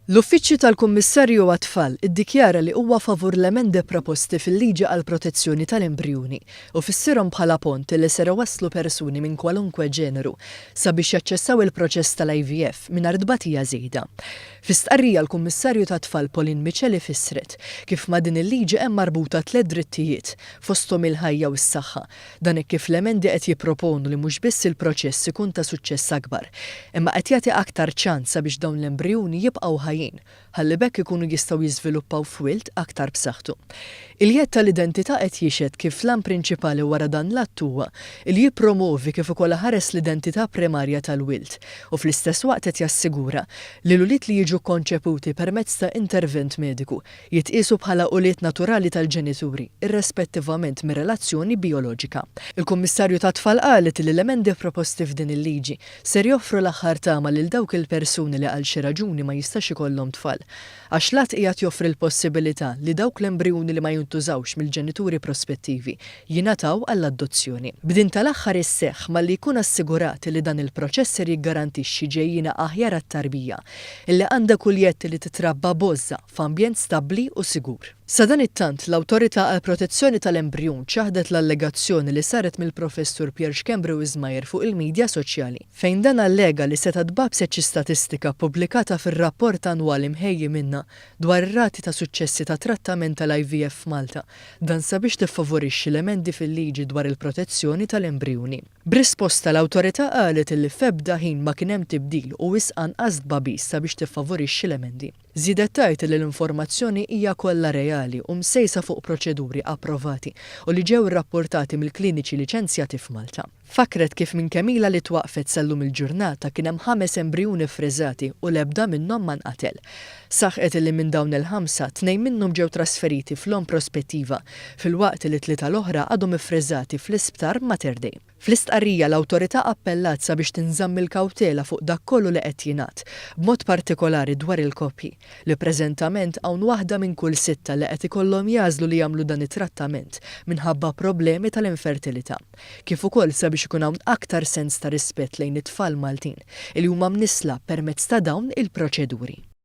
L-Uffiċċju tal-Kummissarju għat-Tfal iddikjara li huwa favur l-emendi proposti fil-Liġi għall-Protezzjoni tal-Embrijuni u fissirhom bħala pont li ser iwasslu persuni minn kwalunkwe ġeneru sabiex jaċċessaw il-proċess tal-IVF mingħajr tbatija żejda. Fi stqarrija l-Kummissarju tat-Tfal Pauline Miceli fissret kif ma' din il-liġi hemm marbuta tlett drittijiet fosthom il-ħajja u s-saħħa. Dan hekk kif l-emendi qed jipproponu li mhux biss il-proċess ikun ta' suċċess akbar, imma qed jagħti aktar ċans sabiex dawn l-embrijuni jibqgħu ħajjin, ħalli b'hekk ikunu jistgħu jiżviluppaw f'wild aktar b'saħħtu. Il-jedd tal-identità qed jixhed kif l-għan prinċipali wara dan l-att huwa li jippromovi kif ukoll iħares l-identità primarja tal-wild u fl-istess waqt qed jassigura li l-ulied li jiġu kkonċeputi permezz ta' intervent mediku jitqiesu bħala ulied naturali tal-ġenituri, irrespettivament mir-relazzjoni bijoloġika. Il-Kummissarju tat-Tfal qalet li l-emendi proposti f'din il-liġi ser joffru l-aħħar tama lil dawk il-persuni li għal xi raġuni ma jistax ikollhom tfal, għax l-att qiegħed joffri l-possibilità li dawk l-embrijuni li ma jintużawx mill-ġenituri prospettivi jingħataw għall-adozzjoni. B'din tal-aħħar isseħħ malli jkun assigurat li dan il-proċess ser jiggarantixxi ġejjieni aħjar għat-tarbija, illi għandha kull jedd li titrabba b'għożża f'ambjent stabbli u sigur. Sadanittant, l-Awtorità għall-Protezzjoni tal-Embrijun ċaħdet l-allegazzjoni li saret mill-Professur Pierre Schembri Wismayer fuq il-midja soċjali, fejn dan allega li setgħet tbagħbset xi statistika ppubblikata fir-rapport annwali mħejji minnha dwar ir-rati ta' suċċessi ta' trattament tal-IVF f'Malta, dan sabiex tiffavorixxi l-emendi fil-liġi dwar il-protezzjoni tal-embrijuni. B'risposta, l-Awtorità qalet illi f'ebda ħin ma kien hemm tibdil u wisq anqas tbagħbis sabiex tiffavorixxi l-emendi. Żiedet tgħid li l-informazzjoni hija kollha reali u msejsa fuq proċeduri approvati u li ġew irrappurtati mill-kliniċi liċenzjati f'Malta. Fakkret kif minn kemm ilha li twaqqfet sal-lum il-ġurnata kien hemm ħames embrijuni ffriżati u l-ebda minnhom ma nqatel. Saħqet li minn dawn il-ħamsa, tnejn minnhom ġew trasferiti fl-omm prospettiva, filwaqt li t-tlieta l-oħra għadhom iffriżati fl-Isptar Mater Dei. Fl-istqarrija l-Awtorità appellat sabiex tinżamm il-kawtela fuq dak kollu li qed jingħad, b'mod partikolari dwar il-koppji, li preżentament hawn waħda minn kull sitta li qed ikollhom jagħżlu li jagħmlu dan it-trattament minħabba problemi tal-infertilità, kif ukoll sabiex ikun hawn aktar sens ta' rispett lejn it-tfal Maltin li huma mnissla permezz ta' dawn il-proċeduri.